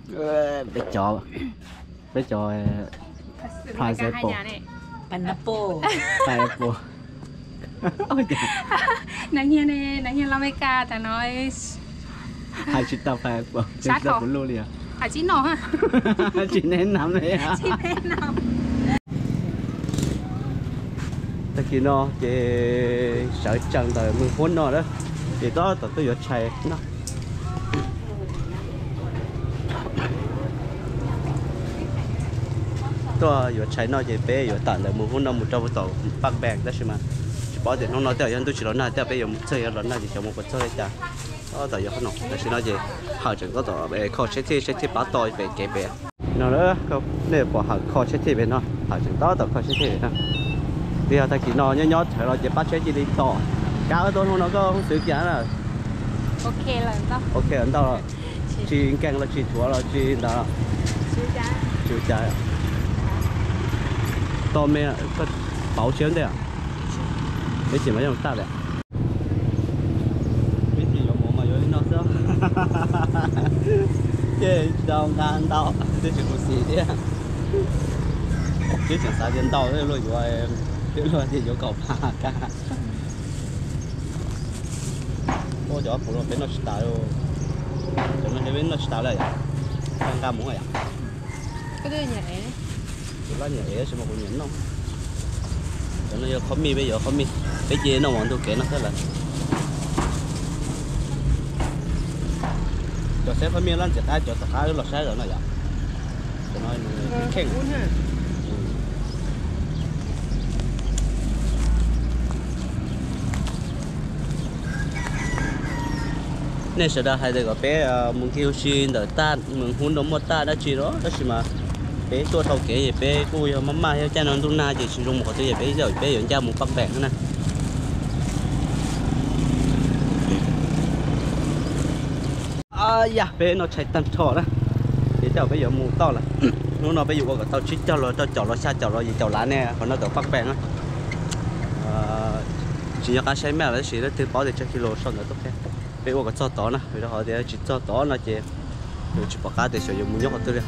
Peb cov, peb cov pineapple. Pineapple. Pineapple. Nws nyiag Los Mes Kas tas no. Hais tsis tau pineapple, tsis tau pineapple li. Tsis neb nam li. Tag kis no ces sawv tsees ntawm Moos Huab no na, ces tab tom tuaj yuav tshais no. Tuaj yuav tshais no ces peb yuav tawm ntawm Moos Huab no mus rau tom Paj Npees, tab sis mas tsis paub tias hnub no tej zaum yog ntuj tsis los nag, tej zaum peb yuav mus txog yuav los nag ces xyov mus puas txog li cas. Tab tom yuav qhov no, tam sim no ces Hawm tseem tab tom kho tsheb thiaj, tsheb thiaj pab tau pem kev pem no. Nej pom Hawm kho tsheb thiaj pem no, Hawm tseem tab tom kho tsheb thiaj pem no. Twb yog tag kis no nyob nyob tshawv los ces pab tsheb cia li tom. Kab tuaj hnub no koj huj xwv kiag na. Ok ntau, tsis nkees los tsis thuav los tsis ntawd. Tsis ua cas. Tau me, pauv siab ntej. Ib chim mas yeej tag lawm. Peb tsis yuav mov mas yuav li no xwb. Ces tsis tau nqa ntau, twb tsis kuv xis thiab. Twb tseem xav tias ntau luaj yuav, twb luag tias yuav kaum phav kab. Ua cov puv no peb noj tsis tas, cov no peb noj tsis tas lawm yom. Nqa mus yom. Kuv lab nyiam ev tab sis mas kuv nyiam noj. Cov no yog qhov mij, peb yuav qhov mij, peb cia noj mus ntug kev no xwb lawm. Cov saib qhov mij lab ntxim qab, cov tom qab wb los saib lawm no yom. Cov no kheej. Nej sawv daws hais tias kom peb mus nkig ua si ntawm taj Moos Huab no muaj taj dab tsi los, tab sis mas peb tuaj dhau kev ces peb kuj yog maj maj thiab, caij no ntuj nag ces tsis zoo mus qhov twg ces peb, peb yuav ncaj mus Paj Npees na. Yam peb noj tshais tag nrho na, ces tej zaum peb yuav mus toj lawm. Hnub no peb yuav ua kom tau tsib caug los rau caum los xya caum los yim caum lav ne, qhov no tom Paj Npees na. Tsis nco qab saib map lawm tab sis leej twg paub tias tsawg kis lus sau ntawv tuaj qhia. Peb ua kom txog tod na, vim rau qhov tias tsis txog tod no ces yus tsis pom qab tias xyov yuav mus nyob qhov twg li.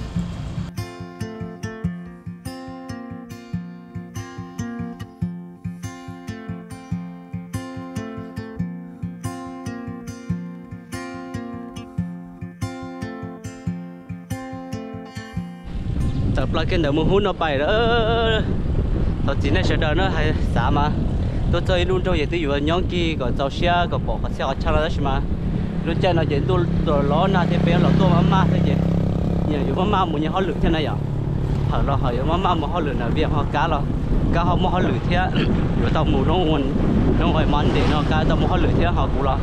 Tawm plaws kiag ntawm Moos Huab no pais lawm. Thov txim nej sawv daws na, hais xav mas tuaj txog ib lub nroog ces twb yuav nyob nkig kom txaus siab kom pom qhov txhia qhov chaw no tab sis mas lub caij no ces ntuj los nag thiab peb los tuaj maj maj xwb ces nyias yuav maj maj mus nyias hauj lwm thiab na yom. Hawm los hawm yuav maj maj mus hauj lwm na, Vias ho Kab los Kab ho muaj hauj lwm thiab, yuav tau mus zoo, Monday no Kab tau muaj hauj lwm thiab ho kuv los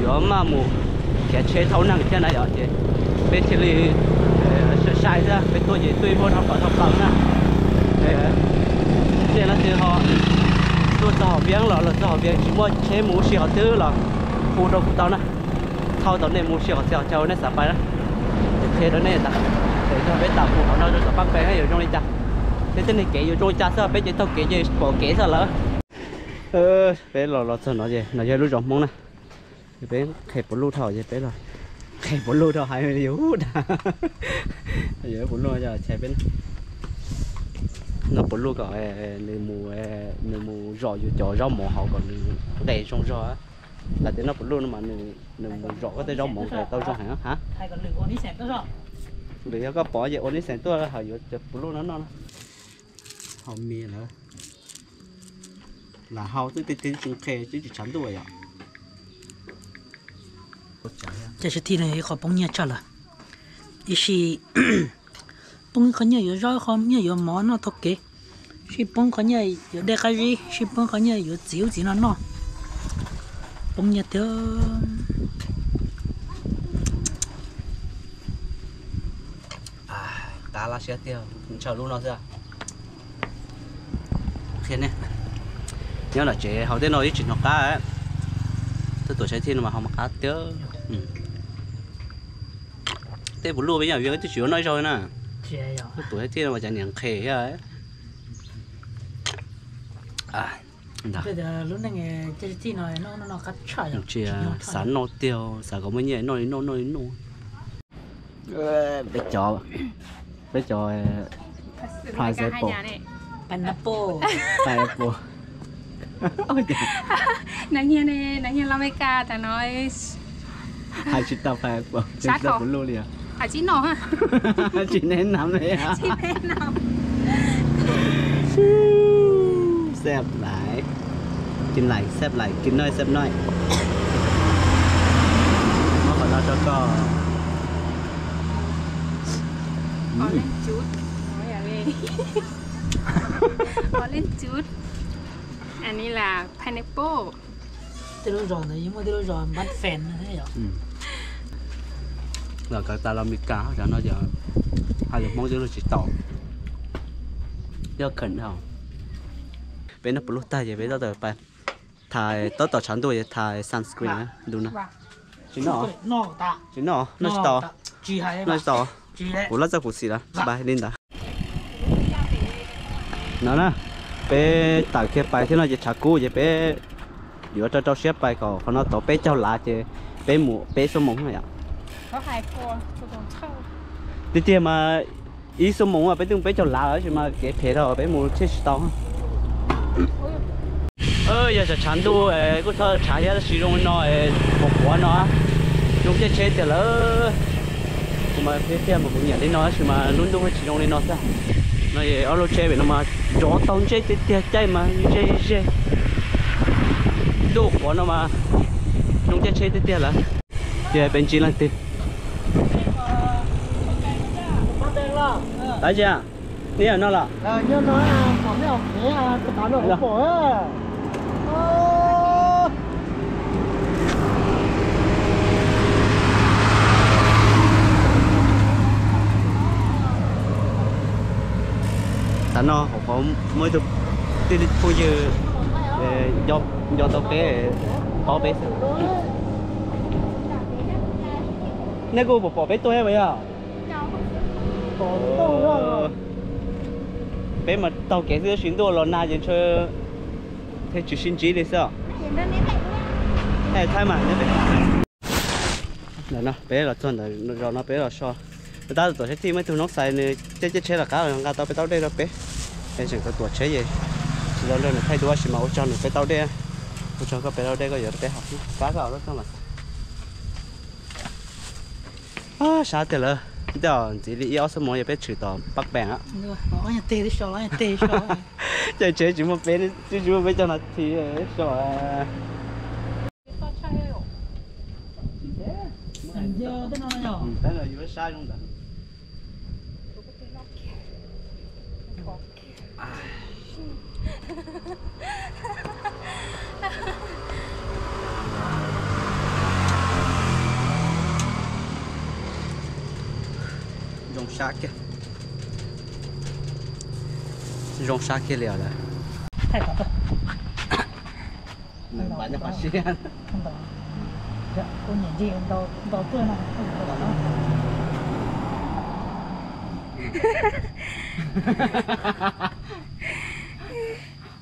yuav maj mus khiav tsheb thauj neeg thiab na yom. Ces peb thiaj li sai sai xwb, peb tuaj ces tuaj ib muag dhau plaws dhau plaws na. Tej no ces ho tuaj txog Hom Viab los, los txog Hom Viab tsis muaj tsheb mus ua si qhov twg los hu rau kuv tau na, thauj tau nej mus ua si qhov txhia qhov chaw nej xav pais na. Qhia rau nej tas, es peb tawm mus qhov no rau tom Paj Npees yuav zoo li cas, thiab tej neeg kev yuav zoo li cas xwb, peb ces taug kev ces pom kev xwb lawm. Peb los los txog no ces no yog lub zos Hmoob na. Peb qhia puav luj dhau ces peb los qhia puav luj dhau hais yus dag. Yog puav luj, peb noj puav luj kom nws mus, nws mus zom yus cov zaub mov hauv kom nws nqes zoo zog. Hais tias noj puav luj no mas nws mus zom koj tej zaub mov nqes tau zoo heev ha. Lwm yog koj pom ces ua nib xeem tuaj hawm yuav cov puav luj no noj na. Hau mis lawm. Lam hau xwb, tej tsis nqhis, twb tsis tshav ntuj yom. Caij sib thij no yog ib qho poob nyiaj tshaj lawm. Ib sij poob ib qho nyiaj yuav zaub, ib qho nyiaj yuav mov noj taug kev, sij poob qho nyiaj yuav dej qab zib, sij poob qho nyiaj yuav txiv ub txiv no noj. Poob nyiaj tiag. Qab lab siab tiag, ntshaw lub no xwb. Qhia nej, nyob nram tsev hauv tej no ib tsis hnov qab. Tuaj tuam saib thiaj no mas ho mas qab tiag. Tej puav luj peb nyob Vias twb tsis yuav noj ib zaug na. Tuam saib thiaj no mas cas niam nqhis thiab. Tsis xav noj tiag, xav kom muaj nyiaj noj li noj noj li noj. Peb cov, peb cov pineapple. Pineapple. Nws nyiag los Mes Kas tas no. Hais tsis tau pineapple, tsis tau kuv lub li. Tsis neb nam li. Xeb lais, kis lais xeb lais, kis noj xeb noj. Muab qhov no rau koj. Orange juice. Orange juice. An ni las pineapple. Tej lub zos ntawd yeej muaj tej lub zos npab fes thiab yom. Los kawv tas los Mes Kas cov no yog hais lus Hmoob twb luag tsis tau. Yog khawm dhau. Peb noj puv luj tag ces peb tab tom pais thais, tab tom tshav ntuj ces thais sunscreen ntu no. Tsis noj, tsis noj, noj tsis tau. Noj tsis tau. Kuv lab txawj kuv xim lawm, pais li ntawd. No na, peb tawm kiag pais thiab no ces tshav kub ces peb yuav rau rau siab pais kom qhov no tau peb caug lav ces peb mus peb xuab moos na yom. Tiag tiag mas ib xuab moos peb twb mus peb caug lav lawm tab sis mas kev phem dhau peb mus thiaj tsis tau. Yog tshav tshav ntuj kuj txhob tshav thiab tab sis zoo li no, quav quav no, zoo caij tsheb tiag lawm. Kuv mas tiag tiag mas kuv nyiam li no tab sis mas lub ntuj tsis zoo li no xwb. No ob lub tsheb pem no mas nrov tau ntsej tiag tiag, caij mas ze ze. Ntuj quav no mas zoo caij tsheb tiag tiag lawm. Ces peb ntsib leej twg? Tab sis nej yam no los? Tam no hauv qhov muaj ib tug tij phooj ywg nco tau peb, paub peb xwb. Nej kuj pom pom peb tuaj thiab puas yog? Peb mas taug kev xwb tab sis ntuj los nag ces ntshe thiaj tsis sib ntsib li xwb os. Thaib mas, ntawm no peb los txog ntawm zos no peb los so. Tab tom tuam tsheb thiaj muaj ib tug noob xais nws caij caij tsheb los qab los nqa tau peb taub dej rau peb. Es tseem tuam tsheb ces tsis tau nrog nws thaij duab tab sis mas ua tsaug nws peb taub dej. Ua tsaug koj peb taub dej koj yuav rau peb haus. Pab koj los txog mas. Sab tiag lawm, tej zaum ntxiv li ib ob xuab moos yog peb tshwm tom Paj Peem. Caij tsheb tsis muaj peb, twb tsis muaj peb caug nas this so. Zoo sab kiag, zoo sab kiag li os lawm.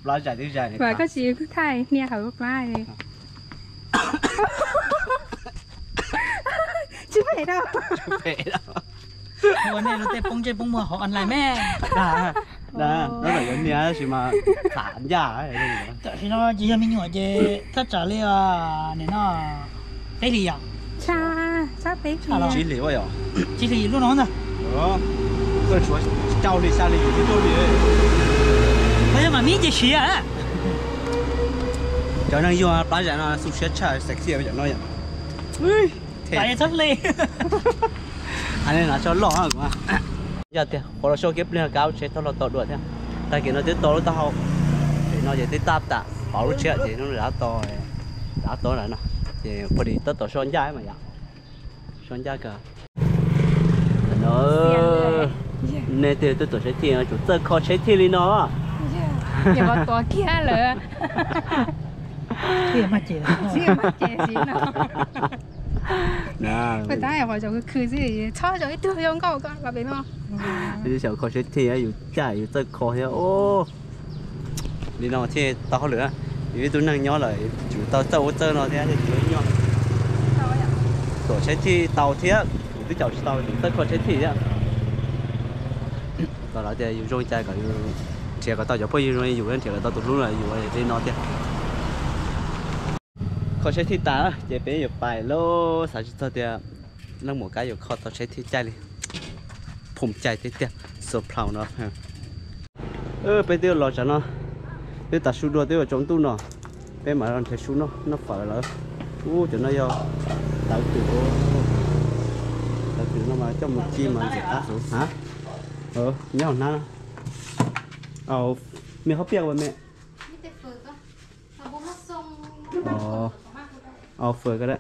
Plab zais twb zais. Koj tsis thaij niaj hauv plab. Tsis phem dab. Ua nej lub tej poob ntsej poob muag hauv online me. Tab sis mas tham ncaj. Tam sim no ces yog me nyuam ces thaj tsam li nim no peb hlis yom. Tsib hlis ua yom. Tsib hlis lub no ntag. Tshuav rau hli xya hli yus twb tuaj li. Yog mam mib ces siav. Cov neeg yuag plab zais no xu siab tshaj sexy cov no yom. Txhob hli. Hais li no tso loj. Yog tias qhuav los so kiag pliag kav tsheb tau los tau dua thiab. Tag kis no twb to lub taub hau, ces no ces twb tab tam pauv lub tshiab ces no lav to, lav to lawm no. Ces pua dis tab tom so ncaj mas yom. So ncaj kawg. Nej tej twb tuam tsheb thiaj tsum txawj kho tsheb thiaj li no. Tuav kiag lawm. Tab tab qhov zaum khwv khwv xwb, txhob zaum ib tug zoo nkauj ko los pem no. Xyaum kho tsheb thiaj yus caj yus txawj kho thiab. Li no thiaj tau hauj lwm, yus ib tug neeg nyob lawm tsum tau txawj ua txawj no thiab thiaj tsis nyuaj. Tuam tsheb thiaj tau thiab. Twb caum tsis tau, txawj kho tsheb thij thiab. Kom lawv tias yus zoo li cas kom yus nrhiav kom tau cov phooj ywg zoo li yus, nrhiav kom tau tus hlub li yus li no tiag. Kho tsheb thij tas ces peb yuav pais lawm, xav tsis txog tias leej muam Kab yuav kho tau tsheb thij caij li. Phoom caij tiag tiag, so proud no. Peb twb los tsam no, twb tas su dua twb yuav tsaus ntuj no, peb mam nrhiav su noj, noj fawm lawm. Ub, cov no yog tawv twm, tawv twm no mas coj mus ci mas ntxim qab xwb. Nyob hauv hnab no. Me hov piaj ua me. Fawm ko da.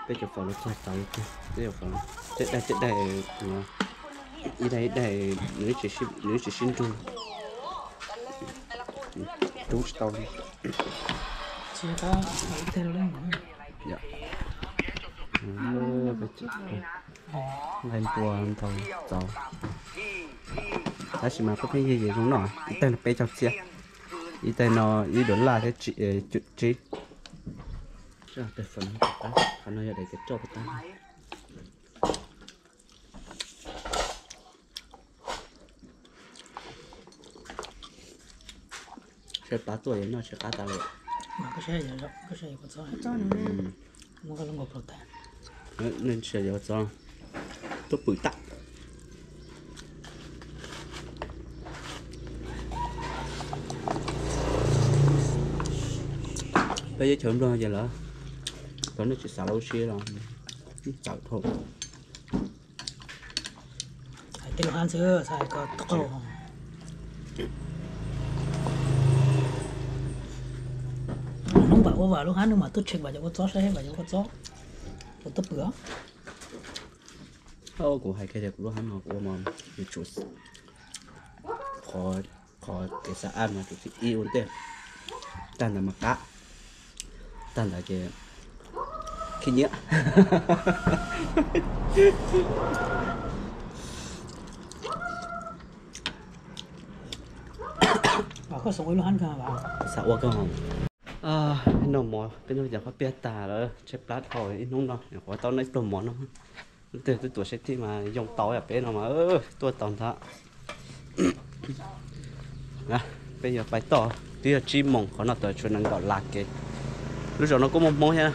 Peb cov fawm no txog tawv tiag, peb cov fawm no, tej daim tej daim, ib daim ib daim nws ib tsis sib nrug, rub tsis tau li. Nqaij npua ntau txaus. Tab sis mas pheej yig ces zoo noj, ib tais no peb caug txhiab, ib tais no ib dollar thiab tsib. Qhov no yog daim kev roj puas tab. Sawv plab tuaj yuav noj tsis qab tas li. Tuaj pwm tag. Peb yeb chaw nplog ces lawv, lawv nej tsis xav lub siab los tawm dhau. Hais tej lus hab xwb, xav hais ko tau. Hnub vam ua vam lub hab, hnub mam tuaj check vam cov ua txob saib, vam cov ua txob ua tuaj pwm. Kuv hais kiag tias kuv lub hab no kuv ua mas yuav tsum qhov kev xav ab mas tsum tib ib ua ntej, tag ntawd mas qab, tag ntawd ces khib nyiab. Xav ua koj, noj mov peb noj cov qhob piaj tag lawm, tshaib plab dhau ib hnub no, nyuam qhuav tau noj ib pluag mov no. Lub twg twb tuam seb thij mas yoo tau yam peb no mas tuaj tau ntag. Peb yuav pais toj, twb yog tsib moos, qhov no tod tshuav nees nkaum las kev. Lub zos no kuj muaj Hmoob thiab na.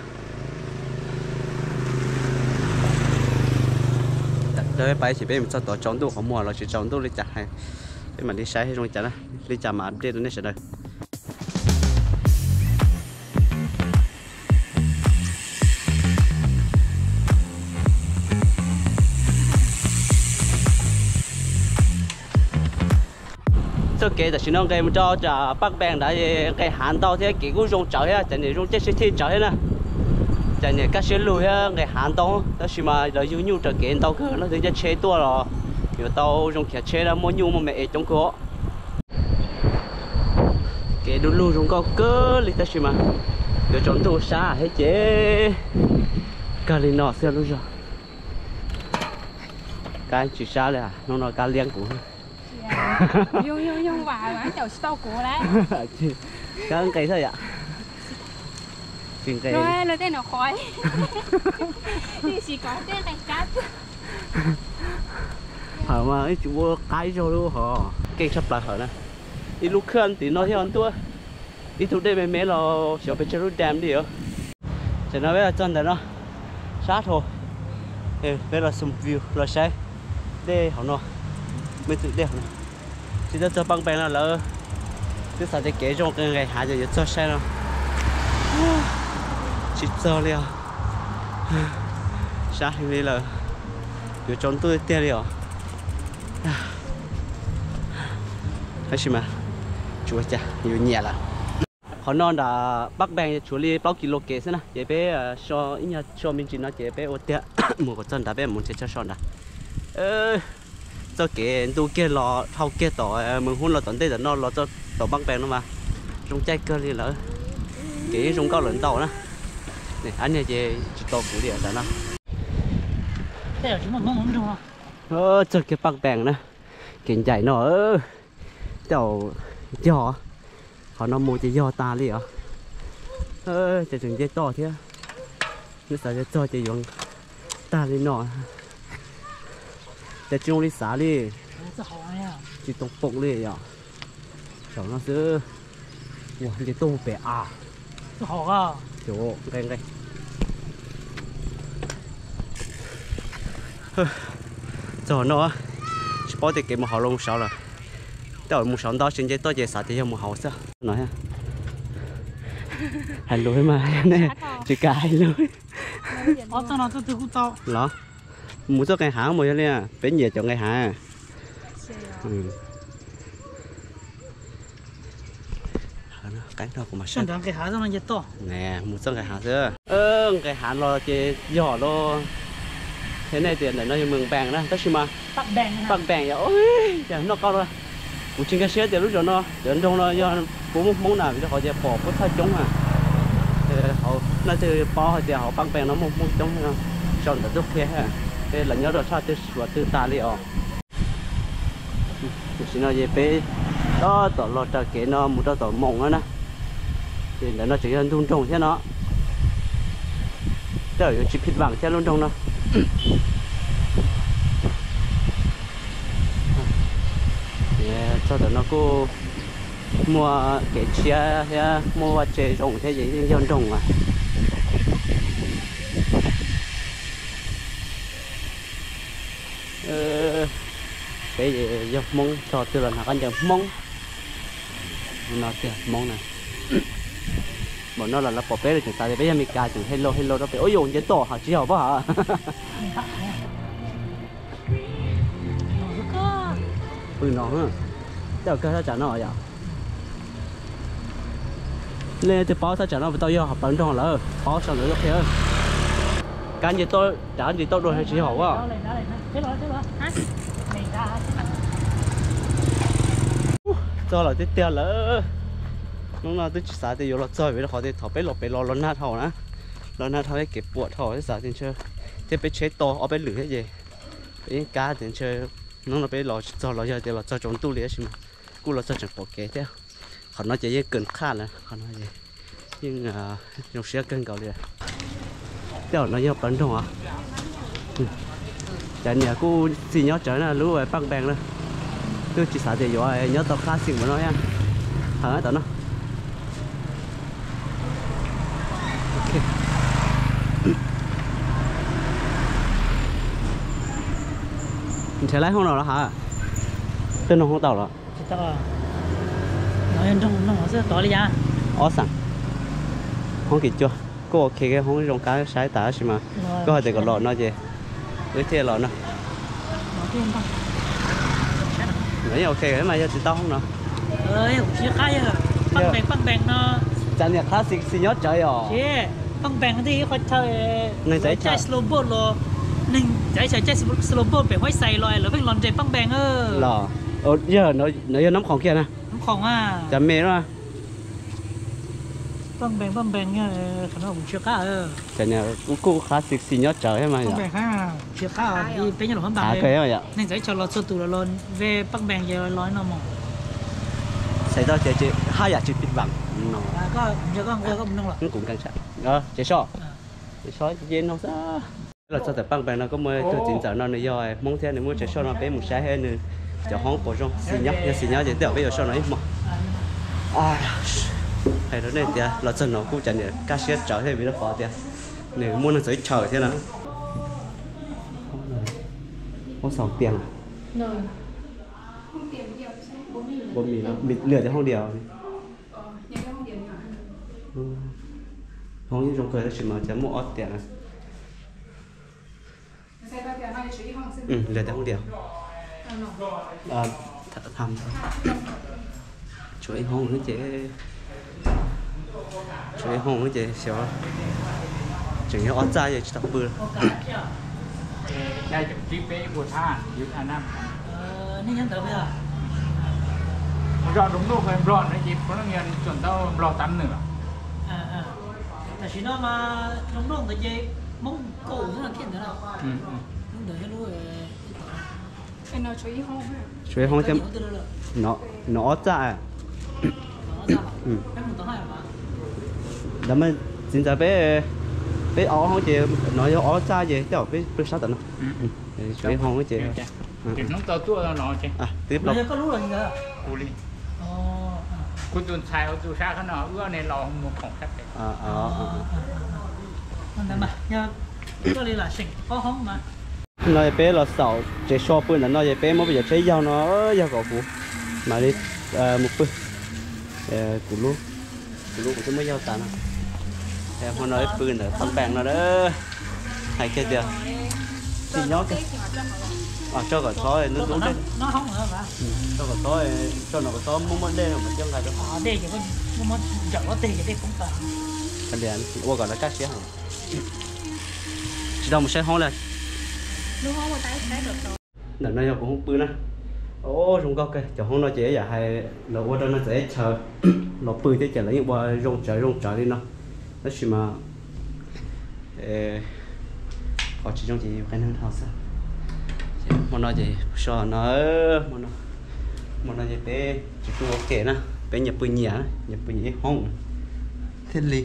Peb pais ces peb mus txog tod tsaus ntuj, qhov muag los tsis tsaus ntuj li cas, peb mam li saib zoo li cas na, li cas mam update rau nej sawv daws. Txoj kev tam sim no nqes mus rau Paj Npees nrad, nqes hav ntau thiab kev kuj zoo tsawv thiab, cov niam zoo caij siab thij tsawv thiab na. Cov niam kaj siab lug thiab nqes hav ntau, tab sis mas lawv yug nyuj raws kev ntau kawg no, twb caij tsheb tuaj los yuav tau zoo khiav tsheb na, muaj nyuj muaj me es coob kawg. Kev du lug zoo nkauj kawg li tab sis mas yuav tsaus ntuj sab thiab ces kawg li no xwb lub zog. Kab tsis sab li, hnub no Kab liab kuv. Kab nqes xwb yam. Tsis nqes. Hawm mas ib tsis ua qaib zog lub hov. Keej tshaj plaws hawm na. Ib lub khaj tim no thiab ntuj. Ib tug dej me me los xyov pes tsawg lub dam li os. Tam no peb los txog ntawm no, sab dhau. Peb los zoom view los saib dej hauv no, me txwm dej hauv no. Tsis tau txog Paj Npees no lawv twb xav tias kev zoo nqes hav ces yuav txog saib no. Tsis txog li os. Sab heev li lawm. Yuav tsaus ntuj tiag li os. Tab sis mas tsis ua cas, yuav nyiam lawm. Qhov no nram Paj Npees tshuav li plaub kis lus kev xwb na, ces peb so ib nyuag so me ntsis no ces peb ua tiag mus kom txog nrad peb mus nrhiav chaw so nrad. Txoj kev ntu kiag los dhau kiag tom Mees Hub los tom ntej tom no los txog tom Paj Npees no mas zoo caij kawg li lawm. Kev yeej zoo nkauj lawm ntau na. Ab niag ces tsis tau kuv li tam no. Txog kiag Paj Npees na, kev ncaim no, tej zaum yog, qhov no mus ces yog tas li os. Ces tseem nce toj thiab. Nws xav tias txog ces yuav Tag li no, cas tsis zoo li xav li, tsis tau poom li yom. Saum no xwb, ua nce tuaj pem av. Nqe nqe. Txog no, tsis paub tias kev mus hauv los mus saud lawm. Tej zaum mus saud ntau ces nce tuaj ces xav tias yog mus hauv xwb no. Hais lus mas nej tsis kam hais lus. Los, mus txoj nqis hav mus yog li, peb nyiam cov nqis hav. Mus txoj nqis hav xwb. Nqis hav los ces yog lawm. Thiab nej tias ntawm no yog Mws Npees na tab sis mas Paj Npees yog, cas noj qab los. Kuv tsis nkag siab tias lub zos no cov nroog no yog puas muaj Hmoob na vim rau qhov tias pom puab thawj coob na. No twb paub hais tias hauv Paj Npees no muaj Hmoob coob no, sau ntawv tuaj qhia, es lawv nyob rau sab twg suav twg tas li os. Tam sim no ces peb tab tom los raws kev no mus rau tom Moos no na. Ces ntawm no tseem yog ntug nroog thiab no. Tej zaum yuav tsis phij vam thiab lub nroog no. Txog ntawm no kuj muaj kev tshiab thiab muaj vaj tse zoo thiab ces yeej yog nroog mas. Peb yog Hmoob, txog twg los hnav khaub ncaws Hmoob. No tiag Hmoob na. Npaum no los lawv pom peb lawv tseem xav tias peb yog Meskas tseem hello hello rau peb. Ua yus nce toj hos tsis yog pab hos. Pw no, tej zaum kawg thaj tsam no yom. Nej twb paub thaj tsam no puas tau yog hauv plawv nroog lawm, paub sau ntawv tuaj qhia. Kab nce toj, rov nce toj dua tsis yog hauv. Txog lawm tiag tiag lawm. Hnub no twb tsis xav tias yuav los txog vim rau qhov tias thaum peb los pem los los nag dhau na, los nag dhau thiab kev puam dhau xav tias ntshe thiab peb tsheb to ob peb lwm thiab ces peb yeej kab tias ntshe hnub no peb los tsis txog los yog tias los txog tsaus ntuj li tab sis mas kuj los txog tseem pom kev thiab. Qhov no ces yeej kawg qhaj lawm, qhov no yeej zoo siab kawg nkaus li. Tej zaum no yog plawv nroog os. Cov niam kuj xis nyob tsawv na lub Paj Npees na. Twb tsis xav tias yuav nyob tau qab xis npaum no thiab. Heev tom no. Nrhiav laib hoob no los has? Twb nug hoob tau los? Ob xeem. Hoob Kim Cuaj kuj ok, hoob zoo qab saib tas tab sis mas koj hais tias kom los no ces wb thiaj los no. Los yeej ok mas yog tsis tau hoob no. Cas niam qhab xis nyob tsawv os. Neeg txawv ib chaw, neeg txawv ib chaw caij slow boat pem Huaib Xais los lawv pheej los nres Paj Npees. Los yog no yog Nab Khoom kiag na. Cov me no. Cas niam kuj qhab xis xis nyob tsawv thiab mas yom. Qhab kawg yom. Txhais tau ces haj yam tsis phij vam no. Kuv nkees sab, ces soj, ces soj ye no xwb. Los txog tom Paj Npees no kuj muaj ib tug txiv ntxawm no nws yog Hmoob thiab nws muaj tsev soj no peb mus saib thiab nws cov hoob puas zoo, xis nyob, yog xis nyob ces tej zaum peb yuav soj no ib hmo. Hais rau nej tias los txog no kuj cas niam kaj siab tsawv thiab vim rau qhov tias nws muaj neeg txawv ib chaw thiab na. Hoob xaus tiag. Lwm cov hoob diam. Hoob zoo kawg tab sis mas cas muaj ob tiam. Lwm cov hoob diam. Tshuav ib hoob ces, tshuav ib hoob ces xyov tseem yog ob txaj ces tsis tau pw. Zos Doom Noj Nplog no ces puav leej yog tsuam tau Nplog tab nws. Tam sim no mas Doom Noj ntawd ces Hmoob kaum xwb no thiaj ntawd. Tshuav ib hoob thiab, no ob txaj. Ntawd mas txiv ntxawm peb Peb ob hoob ces no yog ob txaj ces tej zaum peb pw sab tom no. Peb hoob ces twb plaub. No peb los xaus tsev so pw ntawm no ces peb muab peb cov tsheb yaug no, yaug kom huv mam li mus pw. Kuv lub, kuv lub kuv twb muab yaug tas no. Hmo no pw ntawm Paj Npees no, hais kiag tias tsis nyob, tso kom txhob ntub ntub dej, tso kom txhob, tso no kom txhob muaj muaj dej mas coj nqa rau. Ua kom lawv kaj siab heev. Tsis tau mus saib hoob li. Ntawm no yog kuv hoob pw na. Zoo nkauj kawg, cov hoob no ces yam hais lawv ua rau neeg txawv teb chaws los pw thiab ces lawv yeej ua zoo tsawv zoo tsawv li no. Tab sis mas qhov tsis zoo ces yus qias neeg dhau xwb. Hmo no ces so no, hmo no ces peb tsis pw ua ke na, peb nyias pw nyias, nyias pw nyias ib hoob thiaj li,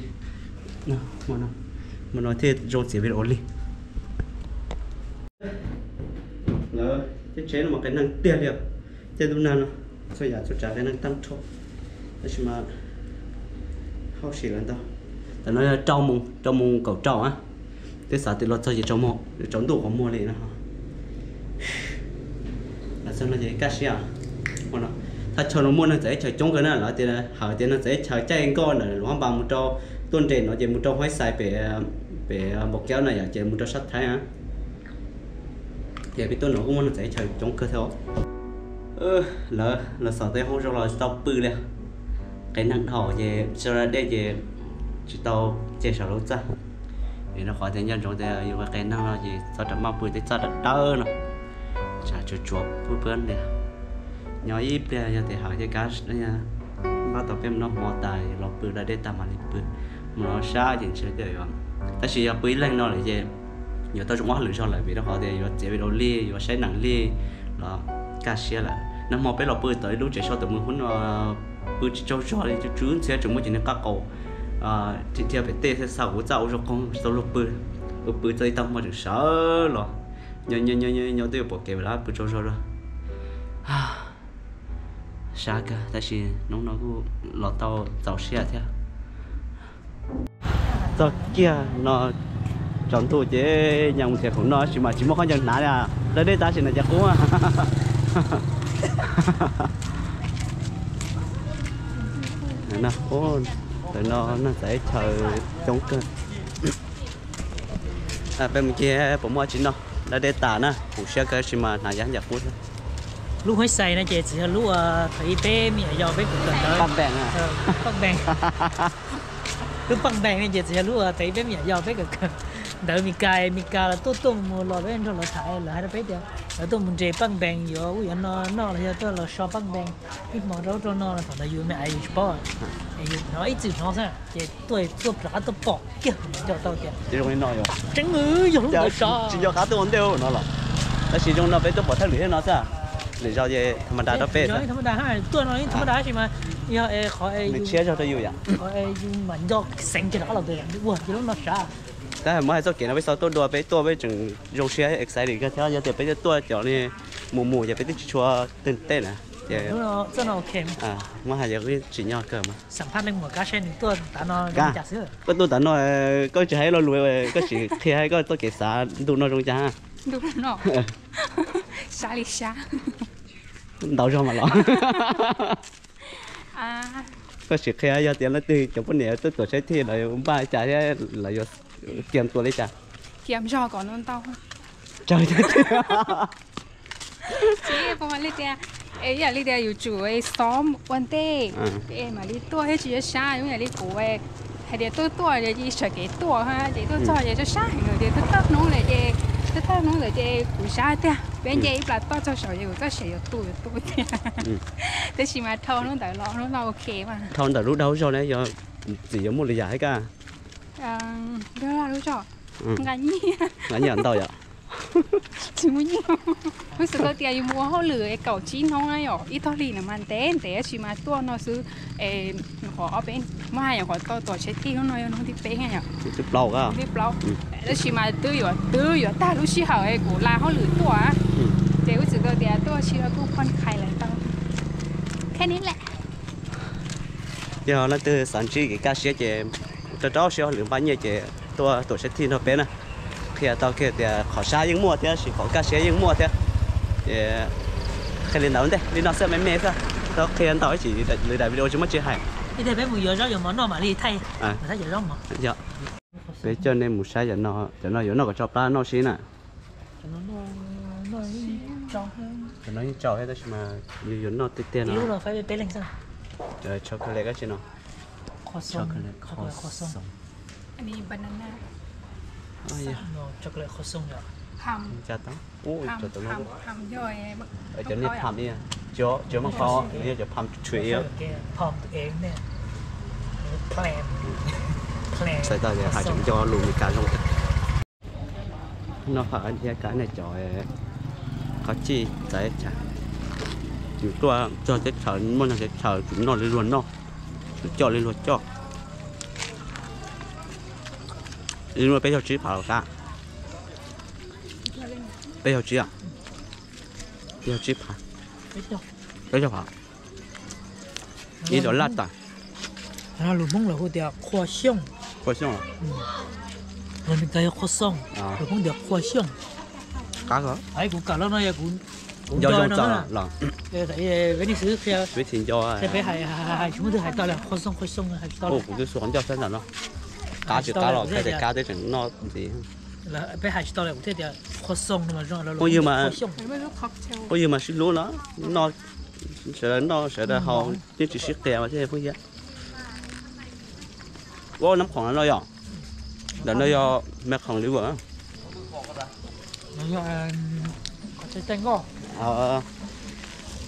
hmo no thiaj zoo txiav video li. Lawv tej tsheb no mas qias neeg tiag li os. Tej ntuj nag no txhua yam txhua tsav qias neeg tag nrho. Tab sis mas hauj sim lawv ntau. Tam no yog rau moos, rau moos kaum rau na. Twb xav tias los txog ces tsaus ntuj qhov muag li no. Los txog no ces kaj siab. Thaj chaw no muaj neeg txawv teb chaws coob kawg na, lawv tias hais tias neeg txawv teb chaws caij nkoj ntawm Luas Phab Npas mus rau, tuaj nres no ces mus rau Huaib Xais pem, pem Npaus Kiab na yom, ces mus rau sab Thaib na. Ces peb tuaj no kuj muaj neeg txawv teb chaws coob kawg thiab. Lawv los xaus tej hoob zoo los tsis tau pw li. Qias neeg dhau ces tsis tau da dej ces tsis tau cia saum lub txaj. Vim rau qhov tias nco ntsoov tias yus qias neeg no ces txhob ram maj pw tej txaj dawb dawb no, tsam tsuas tsuas pw pw li. Nyob ib pliag yog tias hawm thiab kab npaj tau peb mus noj hmo tas los pw da dej tag mam li pw. Mus no sab ces ntshe, tab sis yog pw ib leeg no lawm ces yuav tau zoo ob lwm zog lawm vim rau qhov tias yuav txiav video li, yuav saib neem li los kaj siab lawm. Nag hmo peb los pw tom ib lub tsev so tom Moos Huab no, pw tsis tsaug zog li, tsw tsw ntxhiab tseem muaj cov niag qab qaum dhia pem tej thiab xa kuv txaj ua zog qoog tsis tau luag pw. Pw pw txog ib tag hmo tseem sawv los nyob nyob nyob twb yuav pom kev lawm, pw tsaug zog lawm. Sab kawg tab sis hnub no kuj los tau txaus siab thiab. Txog kiag no tsaus ntuj ces nyaj mus nrhiav khoom noj tab sis mas tsis muaj khaub ncaws hnav li, da dej tag sim no ces qub. Ntawm no neeg txawv teb chaws coob kawg. Peb mus ncig puas muaj tsis noj, da dej tas na, huv siab kawg tab sis mas hnav yav ncaim qub xwb. Lub Huaib Xais no ces txawm yog lub thaum ub peb me nyuam yaus peb kawm ntawv, Paj Npees, Paj Npees. Lub Paj Npees no ces txawm yog lub thaum ub peb me nyuam yaus peb kawm ntawv Mes Kas, Mes Kas los tuaj tuaj mus mus los peb nrog lawv tham, lawv hais rau peb tias lawv tuaj mus nres Paj Npees yuav ub yuav no noj los yog tuaj los so Paj Npees ib hmo rau ub rau no los thaum ntawd yus me ais yus tsis paub, yus hnov ib txwm hnov xwb ces tuaj tuaj rov qab tuaj pom kiag nco tau tias zoo li no yog tseeb, yog lub ntawd so tsis nco qab tuaj ua ntej no los. Tab sis zoo no peb tuaj pom thawj lwm thiab no xwb, lwm zaus ces tham ma da rau peb xwb. Tham ma da, tuaj no tham ma da tab sis mas yog qhov nws tshiab zog rau yus yom, yus mam nco xeev kiag rov qab los ua ces lub no sav. Tab muab hais txoj kev no peb xav tuaj dua, peb tuaj peb tseem zoo siab excited kawg thiab, yog tias peb tuaj cov mus mus ces peb twb tsis tshua twg tej na. Ces muab hais yog tsim nyog kawg mas. Koj tuaj tav no koj tsis hais lo lus, koj sim qhia koj txoj kev xav ntu no zoo cas? Ntau zog mas los. Koj sim qhia yog tias leej twg cov poj niam tuaj tuam tsheb thiaj lawv npaj cas thiab lawv yuav kiag tua li cas? Tsawg li tias, ib yam li tias yus tsum xob ua ntej, mam li tuaj thiab tsis yog sab zoo yam li kuv hais tias tuaj tuaj ces txhais kev tuaj ces tuaj txog ces sab sab heev lawm ces thawj thawj hnub lawm ces, thawj thawj hnub lawm ces kuv sab tiag, peb nce ib plas toj txog saud ces kuv txoj sia yuav tu yuav tu tiag. Tab sis mas dhau hnub ntawd los hnub no ok mas. Dhau ntawm lub dag lub zog ne yog txim yuav muaj li yam thiab kaj? Lub zog, nqa nyiaj ntau yom. Tsis muaj nyiaj. Wb xav tias yuav mus ua hauj lwm kaum tsib hnub na yom, ib tog hlis no mas ntev ntev tab sis mas tuaj no xwb. Nyuam qhuav ob peb, muab hais nyuam qhuav tau tuam tshiab thij hnub no yog hnub thib peb na yom. Thib plaub. Tab sis mas twb yuav twb yuav tag lub sij hawm kuv la hauj lwm tuaj, ces wb xav tias tuaj tsis tau kuj phooj ywg lawv tau khab ni lawm. Yog leej twg xav ntsib kev kaj siab ces rau rau siab hauj lwm npaj nyiaj ces tuaj tuam tshiab thij nrog peb na. Qhia tau kiag tias qhov sab yeej muaj thiab sis qhov kaj siab yeej muaj thiab. Ces qhia li ntawd ntej li no xwb me me xwb, tau qhia ntau ib chim lwm daim video tsis muaj tsis hais. Peb mus yuav zaub yuav mov noj mam li thaij. Peb coj nej mus saib cov no yuav noj kom tso plab noj sib na. Cov no yeej tsaus thiab tab sis mas yus yuav noj tiag tiag no. Chocolate kab tsi no. Cov niag pham, cov niag pham, cov maj qhov, cov pham tshuav. Txhais tau tias hais tseem nco lus Meskas zoo. Noj faj thiab kab nej cov qhov txij txawv cas. Yus tuaj txog teb chaws muaj neeg teb chaws tsum noj li luag noj, tsum coj li luag coj. Ib hnub peb caug tsib phav los kab. Peb caug tsib, peb caug tsib phav, peb caug phav. Ib dollar tas. Lus Hmoob lawv hu tias qhua xyooj. Qhua xyooj. Lus Meskas yog khuas xooj, lus Hmoob tias qhua xyooj. Qab ko. Kuv kawm lawm no yog kuv nco zoo txog los. Vib tsis nco. Peb hais tsis muaj twg hais tau li qhua xooj qhua xooj hais tsis tau li. Kuv twb xuas nco sab ntawm no. Qab tsis qab los kab tseem noj ntxiv. Peb hais tsis tau li kuv thiaj tias qhua xooj no mas zoo. Phooj ywg mas, phooj ywg mas sib hlub no, noj sawv daws noj sawv daws haus yeej tsis sib qias mas thiaj phooj ywg. Ua nab khoom no yom, ntawm no yog me khoom li ua.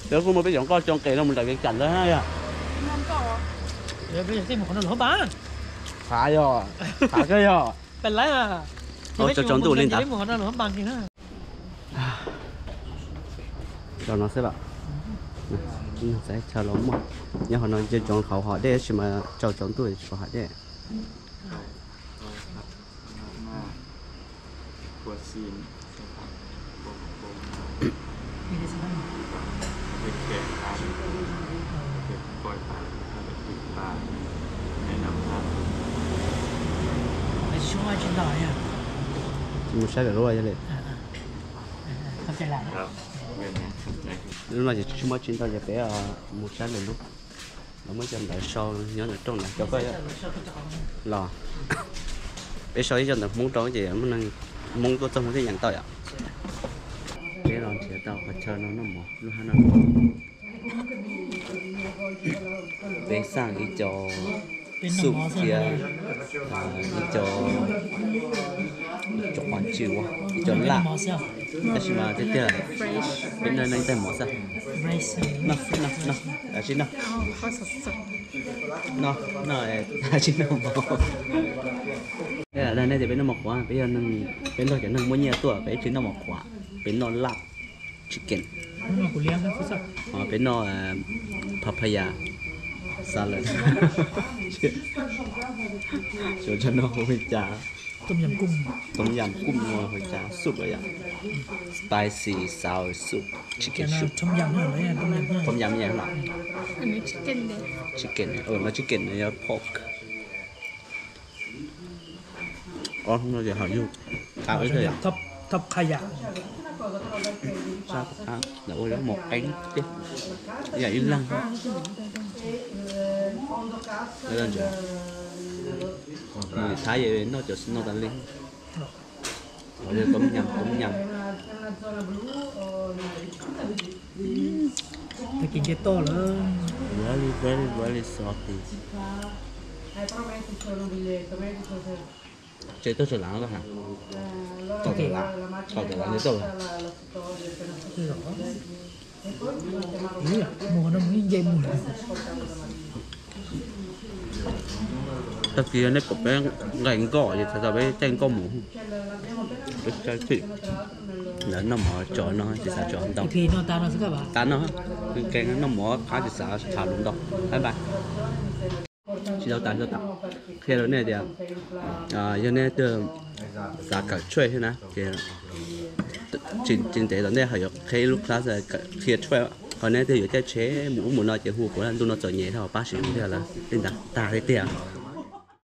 Peb kuj muaj peb cov nkoj cov nqes no mus nram Vias Cas ntawd yom. Qhav yog, qhav kawg yog. Tsaus tsaus ntuj li ntawd. Rau no xwb los. Txawv chaw los muaj. Nyob hauv no nce ntsoov hauv hav dej tab sis mas tsaus tsaus ntuj tsis pom hav dej. Mus saib lawm lub yog li. Lub no ces tsis muaj tsis ntau ces peb mus saib lawm lub. Lawv muab cov ntawd sau nyob ntawm rooj ntawd rau koj los. Peb sau ib co ntawv Hmoob rau ces Hmoob tuaj txog Hmoob thiaj nyeem tau yom. Peb los nrhiav tau qhov chaw no noj mov lub hab no. Peb xaj ib co soup thiab ib co, ib co qhov tsis ua, ib co laj. Tab sis mas tiag tiag peb noj neej tag mov xwb. Noj, noj, noj, tsis noj mov. Peb lam dag nej tias peb noj mov qhuav, peb yog neeg, peb nrog cov neeg muaj nyiaj tuaj, peb tsis noj mov qhuav, peb noj laj chicken. Peb noj papaya salad. Suav tsa no hu li cas? Tom yam kub no hu li cas? Soup los yom? Spicy sour soup, chicken soup. Tom yam no. Chicken, no chicken no yog pork. Ob hnub no ces ho yug qab ib yam. Sab qab ntawm ua zaub mov qeeb thiab, ib yam ib leeg. Mus Thaib noj cov snow tas li. Tom yam, tom yam. Tag kis nce toj lawm. Very, very, very salty. Tsev tuaj tsev lav koj has. Tom tsev lav, tom tsev lav nce toj lawm. Mus no mus ib nce mus. Tag kis nej pom peb nqes nkoj ces txhais tau peb caij nkoj mus. Peb caij thim. Lawv noj mov tso no tsis xav tso ntau. Tas no, noj mov qab tsis xav tham lus ntau. Bye bye. Tsis tau tas, tsis tau tas. Qhia rau nej tias, yog nej twg xav kawm tshuaj thiab na ces tsis ntev tom ntej ho yuav qhia ib lub class kawm qhia tshuaj. Ho nej twg yuav caij tsheb mus ub mus no ces hu kuv, ntu no txom nyem thiab, pab sim hu thiab lawm. Li ntawd tag li tiag.